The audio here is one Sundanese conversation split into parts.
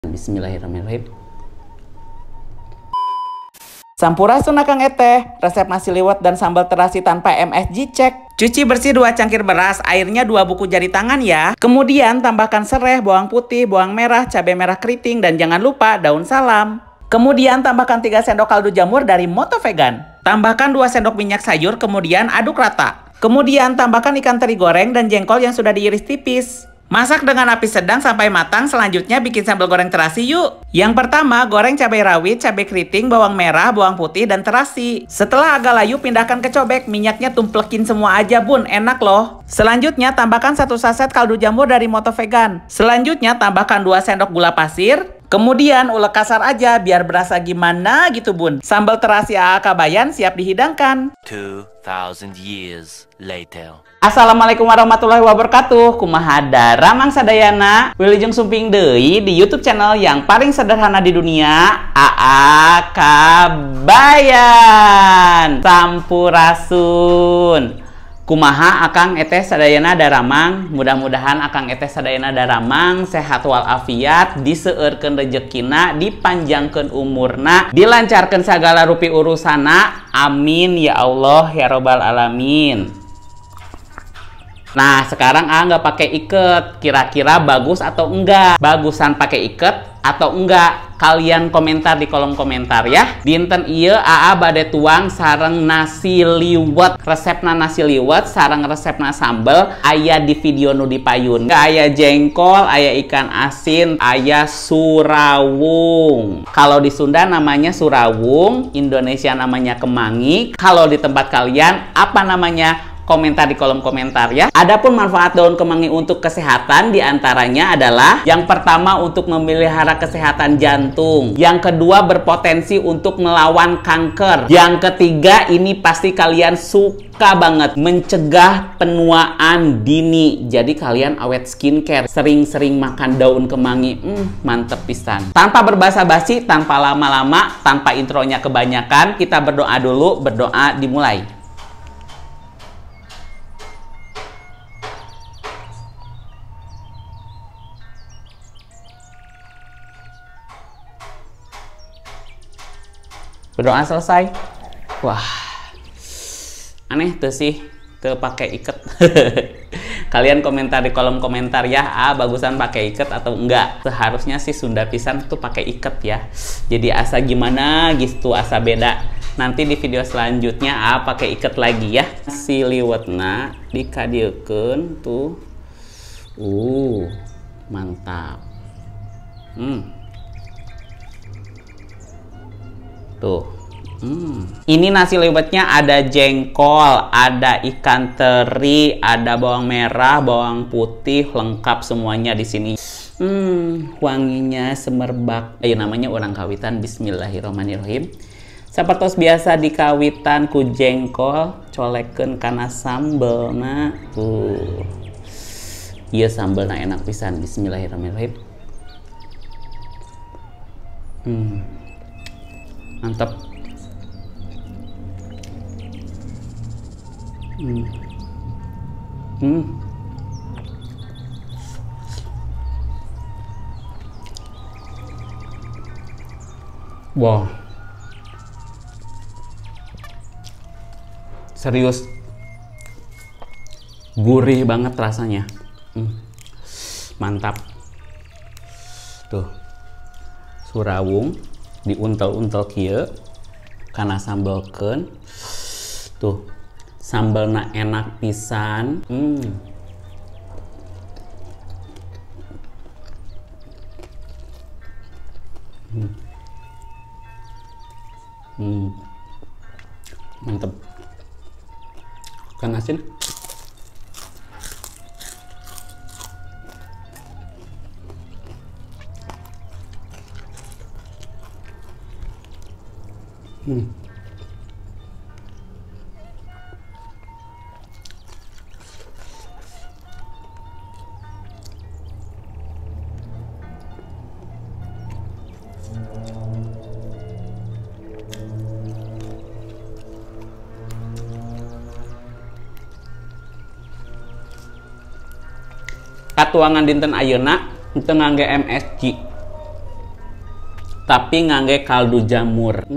Bismillahirrahmanirrahim. Sampurasun akang eteh, resep nasi liwet dan sambal terasi tanpa MSG cek. Cuci bersih 2 cangkir beras, airnya 2 buku jari tangan ya. Kemudian tambahkan sereh, bawang putih, bawang merah, cabai merah keriting, dan jangan lupa daun salam. Kemudian tambahkan 3 sendok kaldu jamur dari Moto Vegan. Tambahkan 2 sendok minyak sayur, kemudian aduk rata. Kemudian tambahkan ikan teri goreng dan jengkol yang sudah diiris tipis. Masak dengan api sedang sampai matang, selanjutnya bikin sambal goreng terasi yuk. Yang pertama, goreng cabai rawit, cabai keriting, bawang merah, bawang putih, dan terasi. Setelah agak layu, pindahkan ke cobek, minyaknya tumplekin semua aja bun, enak loh. Selanjutnya, tambahkan 1 saset kaldu jamur dari Moto Vegan. Selanjutnya, tambahkan 2 sendok gula pasir. Kemudian ulek kasar aja biar berasa gimana gitu bun. Sambal terasi AA Kabayan siap dihidangkan. 2000 years later. Assalamualaikum warahmatullahi wabarakatuh. Kumaha daramang sadayana, wilujeng sumping deui di YouTube channel yang paling sederhana di dunia, AA Kabayan. Sampurasun. Kumaha akang eteh sadayana daramang, mudah-mudahan akang eteh sadayana daramang sehat walafiat, diseueurkeun rejekina, dipanjangkeun umurna, dilancarkeun sagala rupi urusana. Amin ya Allah ya robbal alamin. Nah, sekarang nggak pakai iket, kira-kira bagus atau enggak? Bagusan pakai iket atau enggak? Kalian komentar di kolom komentar ya. Dinten ieu AA bade tuang sareng nasi liwet. Resepna nasi liwet sareng resepna sambel aya di video nu dipayun. Aya jengkol, aya ikan asin, aya surawung. Kalau di Sunda namanya surawung, Indonesia namanya kemangi. Kalau di tempat kalian apa namanya? Komentar di kolom komentar ya. Adapun manfaat daun kemangi untuk kesehatan diantaranya adalah yang pertama untuk memelihara kesehatan jantung, yang kedua berpotensi untuk melawan kanker, yang ketiga ini pasti kalian suka banget, mencegah penuaan dini. Jadi kalian awet skincare, sering-sering makan daun kemangi, mantep pisan. Tanpa berbasa-basi, tanpa lama-lama, tanpa intronya kebanyakan, kita berdoa dulu. Berdoa dimulai. Berdoa selesai. Wah, aneh tuh sih, tuh pakai iket. Kalian komentar di kolom komentar ya, bagusan pakai iket atau enggak. Seharusnya sih Sunda pisan tuh pakai iket ya. Jadi asa gimana gitu, asa beda. Nanti di video selanjutnya pakai iket lagi ya. Si liwetna dikadiekeun tuh. Mantap. Tuh. Ini nasi liwetnya ada jengkol, ada ikan teri, ada bawang merah, bawang putih, lengkap semuanya di sini. Wanginya semerbak. Namanya orang kawitan. Bismillahirrahmanirrahim. Sapertos biasa di kawitan ku jengkol, colekeun kana sambelna. Tuh. Ieu sambelna enak pisan. Bismillahirrahmanirrahim. Mantap. Wow. Serius. Gurih banget rasanya. Mantap. Tuh. Surawung diuntel-untel kieu kana sambelkeun. Tuh, sambelna enak pisan. Mantep. Ikan asin. Katuangan dinten ayeuna teu ngangge MSG. tapi ngangge kaldu jamur.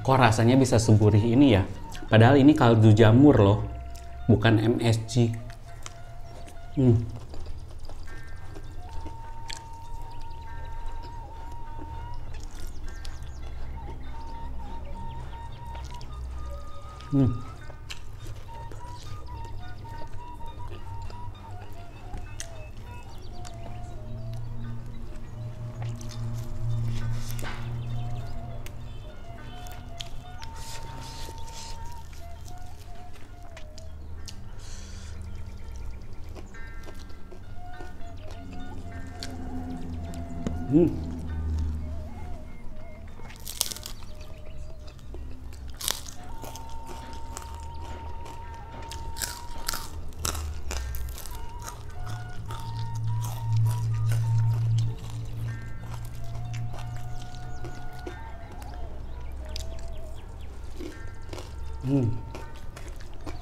Kok rasanya bisa segurih ini ya? Padahal ini kaldu jamur loh, bukan MSG.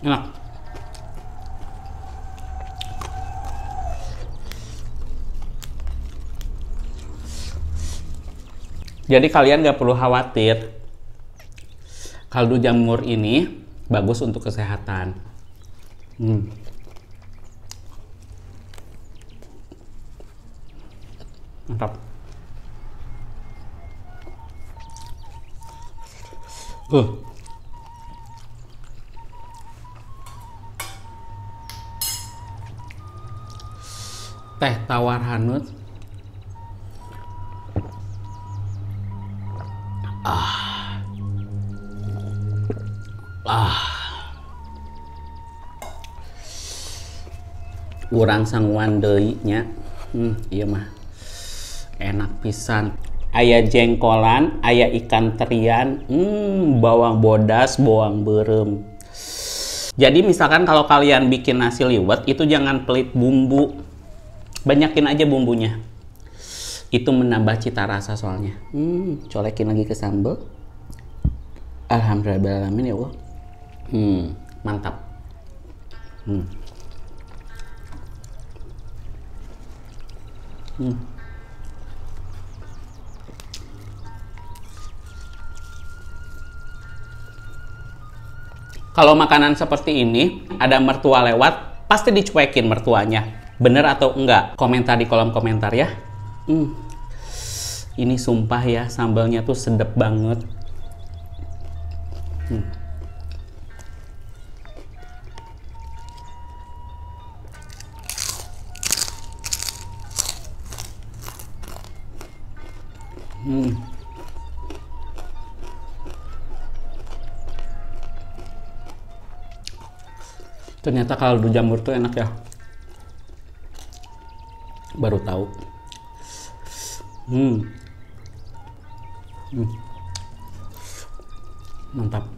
Enak. Jadi kalian gak perlu khawatir. Kaldu jamur ini bagus untuk kesehatan. Mantap. Teh tawar hanut. Urang sanguan deui nya. Iya mah. Enak pisan. Aya jengkolan, aya ikan terian, bawang bodas, bawang beureum. Jadi misalkan kalau kalian bikin nasi liwet itu jangan pelit bumbu. Banyakin aja bumbunya. Itu menambah cita rasa soalnya. Colekin lagi ke sambal. Alhamdulillah ya Allah. Mantap. Kalau makanan seperti ini ada mertua lewat, pasti dicuekin mertuanya. Bener atau enggak? Komentar di kolom komentar ya. Ini sumpah ya, sambalnya tuh sedep banget. Ternyata kaldu jamur tuh enak ya. Baru tahu. Mantap.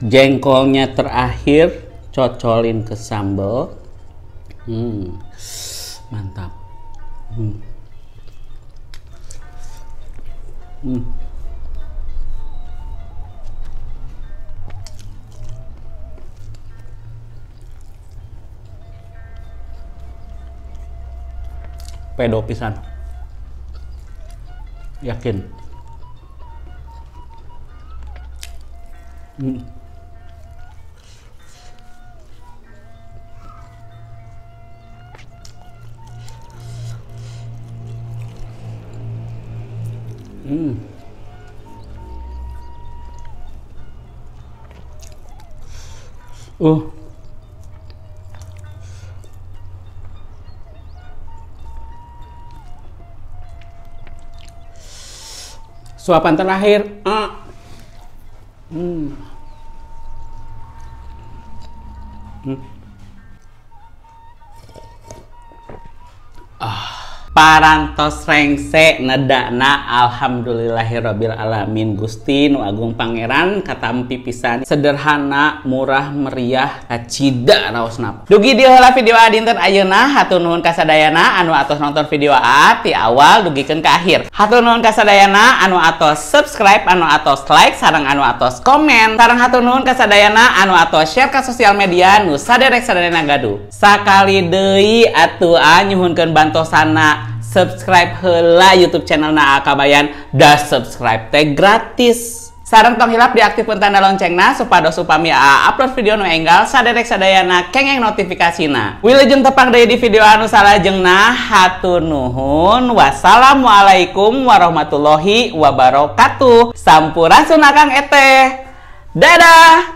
Jengkolnya terakhir cocolin ke sambal. Mantap. Pedo pisan. Yakin. Suapan terakhir. Parantos rengse nedakna alhamdulillahirabbil alamin Gusti nu Agung Pangeran katampi pisan sederhana murah meriah kacida raosna. Dugi dieu heula video A dinten ayeuna, hatur nuhun kasadayana anu atos nonton video A ti awal dugikeun ka akhir. Hatur nuhun kasadayana anu atos subscribe, anu atos like, sareng anu atos komen, sareng hatur nuhun kasadayana anu atos share ka sosial media nu saderek sadayana gaduh. Sakali deui atuh a nyuhunkeun bantosana subscribe heula YouTube channel na Kabayan, da subscribe teh gratis. Sareng tong hilap diaktifkeun tanda loncengna supados upami A upload video nu enggal saderek sadayana kengeng notifikasina. Wilujeng tepang deui di video anu salajengna, hatur nuhun. Wassalamualaikum warahmatullahi wabarakatuh. Sampurasun Akang Eteh. Dadah.